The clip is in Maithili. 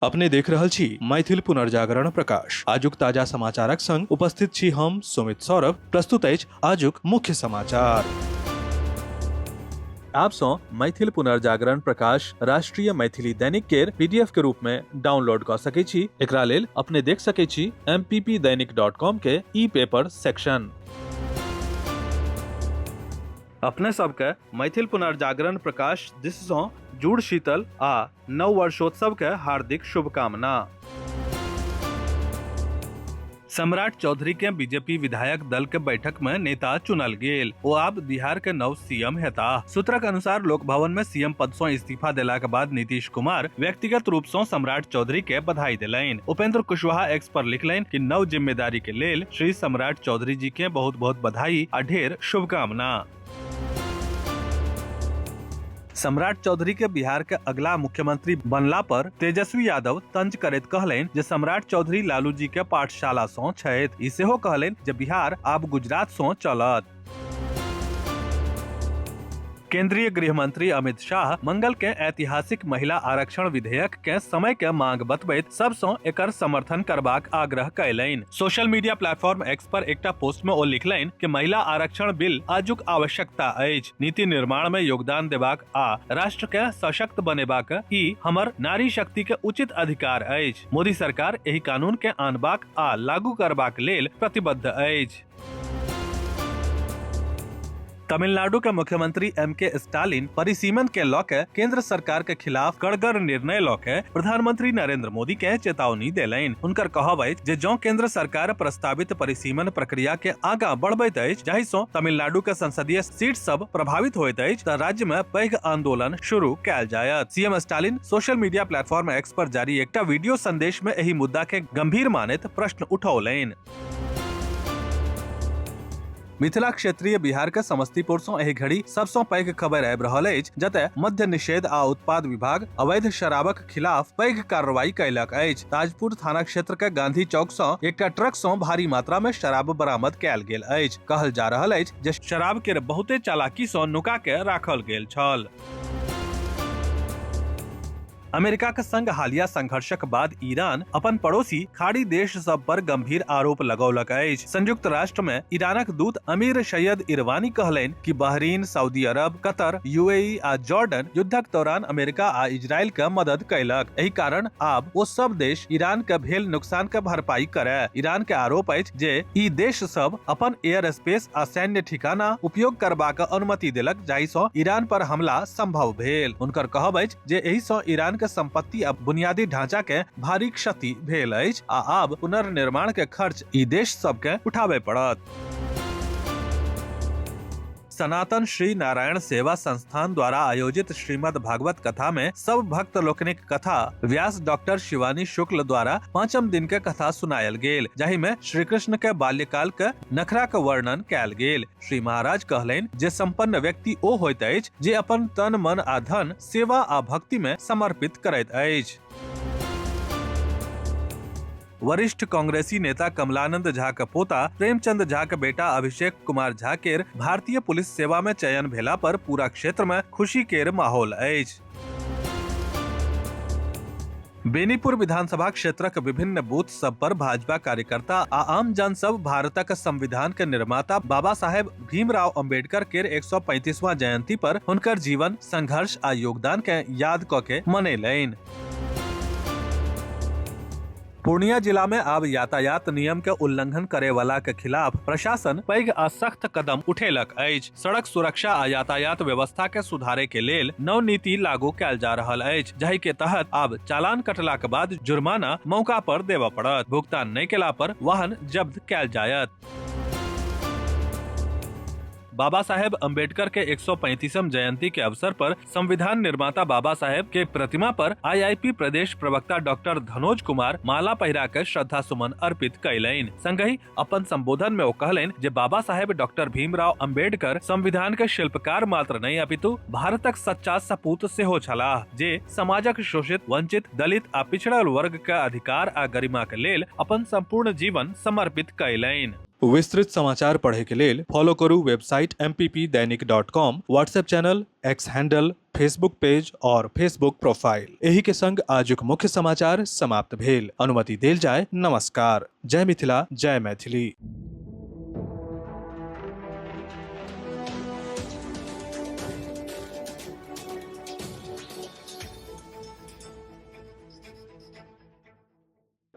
अपने देख रहल छी मैथिल पुनर्जागरण प्रकाश। आजुक ताजा समाचारक संग उपस्थित छी हम सुमित सौरभ। प्रस्तुत अछि आजुक मुख्य समाचार। आप सँ मैथिल पुनर्जागरण प्रकाश राष्ट्रीय मैथिली दैनिक केर पीडीएफ के रूप में डाउनलोड कऽ सकै छी। एकरा लेल अपने देख सकै छी mppdainik.com के ई पेपर सेक्शन। अपने सबके मैथिल पुनर्जागरण प्रकाश दिस सँ जुड़ शीतल आ नव वर्षोत्सव के हार्दिक शुभकामना। सम्राट चौधरी के बीजेपी विधायक दल के बैठक में नेता चुनल गेल। ओ आब बिहार के नव सीएम हेताह। सूत्रक अनुसार लोक भवन में सीएम पद सँ इस्तीफा देला के बाद नीतीश कुमार व्यक्तिगत रूप सँ सम्राट चौधरी के बधाई देलनि। उपेंद्र कुशवाहा एक्स पर लिखलनि कि नव जिम्मेदारी के लेल श्री सम्राट चौधरी जी के बहुत बहुत बधाई आ ढेर शुभकामना। सम्राट चौधरी के बिहार के अगला मुख्यमंत्री बनला पर तेजस्वी यादव तंज करैत कहलनि जे सम्राट चौधरी लालू जी के पाठशाला सँ छथि। ई सेहो कहलनि जे बिहार आब गुजरात सँ चलत। केंद्रीय गृह मंत्री अमित शाह मंगल के ऐतिहासिक महिला आरक्षण विधेयक के समय के मांग बतबैत सब सँ एकर समर्थन करबाक आग्रह कयलनि। सोशल मीडिया प्लेटफॉर्म एक्स पर एकटा पोस्ट में ओ लिखलनि कि महिला आरक्षण बिल आजुक आवश्यकता अछि। नीति निर्माण में योगदान देबाक आ राष्ट्र के सशक्त बनेबाक ई हमर नारी शक्ति के उचित अधिकार अछि। मोदी सरकार एहि कानून के आनबाक आ लागू करबाक लेल प्रतिबद्ध अछि। तमिलनाडु के मुख्यमंत्री एम के स्टालिन परिसीमन के लऽ के केंद्र सरकार के खिलाफ कड़गर निर्णय लऽ के प्रधानमंत्री नरेंद्र मोदी के चेतावनी देलनि। हुनकर कहब अछि जे जँ केंद्र सरकार प्रस्तावित परिसीमन प्रक्रिया के आगाँ बढ़बैत अछि, जाहि सँ तमिलनाडु के संसदीय सीट सब प्रभावित होइत अछि, तऽ राज्य में पैघ आंदोलन शुरू कयल जायत। CM Stalin social media platform X पर जारी एकटा वीडियो संदेश में एहि मुद्दा के गंभीर मानैत प्रश्न उठौलनि। मिथिला क्षेत्रीय बिहार के समस्तीपुर सँ एहि घड़ी सबसँ पैघ खबर आबि रहल अछि, जतय मद्य निषेध आ उत्पाद विभाग अवैध शराबक खिलाफ पैघ कार्रवाई कयलक अछि। ताजपुर थाना क्षेत्र के गांधी चौक सँ एकटा ट्रक सँ भारी मात्रा में शराब बरामद कयल गेल अछि। कहल जा रहल अछि जे शराब के बहुते चालाकी सँ नुका के राखल गेल छल। अमेरिका के संग हालिया संघर्षक बाद ईरान अपन पड़ोसी खाड़ी देश सब पर गंभीर आरोप लगौलक अछि। संयुक्त राष्ट्र में ईरानक दूत अमीर सैयद इरवानी कहलनि कि बहरीन, सऊदी अरब, कतर, यूएई आ जॉर्डन युद्धक दौरान अमेरिका आ इजरायल के मदद कयलक। एहि कारण आब ओ सब देश ईरान के भेल नुकसान के भरपाई करे। ईरान के आरोप अछि जे ई देश सब अपन एयर स्पेस आ सैन्य ठिकाना उपयोग करबाक अनुमति देलक, जाहि सँ ईरान पर हमला संभव भेल। हुनकर कहब अछि जे एहि सँ ईरान के संपत्ति आ बुनियादी ढांचा के भारी क्षति भेल अछि आ आब पुनर्निर्माण के खर्च ई देश सब के उठाबय पड़त। सनातन श्री नारायण सेवा संस्थान द्वारा आयोजित श्रीमद् भागवत कथा में सब भक्त लोकनिक कथा व्यास डॉक्टर शिवानी शुक्ल द्वारा पांचम दिन के कथा सुनायल गेल, जाहि में श्री कृष्ण के बाल्यकाल के नखरा के वर्णन कयल गेल। श्री महाराज कहलनि जे संपन्न व्यक्ति ओ होइत अछि जे अपन तन, मन आ धन सेवा आ भक्ति में समर्पित करैत अछि। वरिष्ठ कांग्रेसी नेता कमलानंद झा के पोता प्रेमचंद झा के बेटा अभिषेक कुमार झा केर भारतीय पुलिस सेवा में चयन भेला पर पूरा क्षेत्र में खुशी केर माहौल अछि। बेनीपुर विधानसभा क्षेत्रक विभिन्न बूथ सब पर भाजपा कार्यकर्ता आ आम जन सब भारतक संविधान के निर्माता बाबा साहेब भीमराव अम्बेडकर केर 135वां जयंती पर हुनकर जीवन, संघर्ष आ योगदान के याद क के मनेलनि। पूर्णिया जिला में आब यातायात नियम के उल्लंघन करे वाला के खिलाफ प्रशासन पैघ आ सख्त कदम उठेलक अछि। सड़क सुरक्षा आ यातायात व्यवस्था के सुधारे के लेल नव नीति लागू कयल जा रहल अछि, जाहि के तहत आब चालान कटला के बाद जुर्माना मौका पर देबऽ पड़त। भुगतान नहि केला पर वाहन जब्त कयल जायत। बाबा साहेब अम्बेडकर के 135वां जयंती के अवसर पर संविधान निर्माता बाबा साहेब के प्रतिमा पर आईआईपी प्रदेश प्रवक्ता डॉक्टर धनोज कुमार माला पहिरा के श्रद्धा सुमन अर्पित कयलनि। संगहि अपन संबोधन में ओ कहलनि जे बाबा साहेब डॉक्टर भीमराव अम्बेडकर संविधान के शिल्पकार मात्र नहि अपितु भारतक सच्चा सपूत सेहो छलाह, जे समाजक शोषित, वंचित, दलित आ पिछड़ल वर्ग के अधिकार आ गरिमा के लेल अपन संपूर्ण जीवन समर्पित कयलनि। विस्तृत समाचार पढ़े के लेल फॉलो करू website mppdainik.com, WhatsApp channel, X handle, Facebook page और फेसबुक प्रोफाइल। एही के संग आजुक मुख्य समाचार समाप्त भेल। अनुमति देल जाय। नमस्कार। जय मिथिला, जय मैथिली।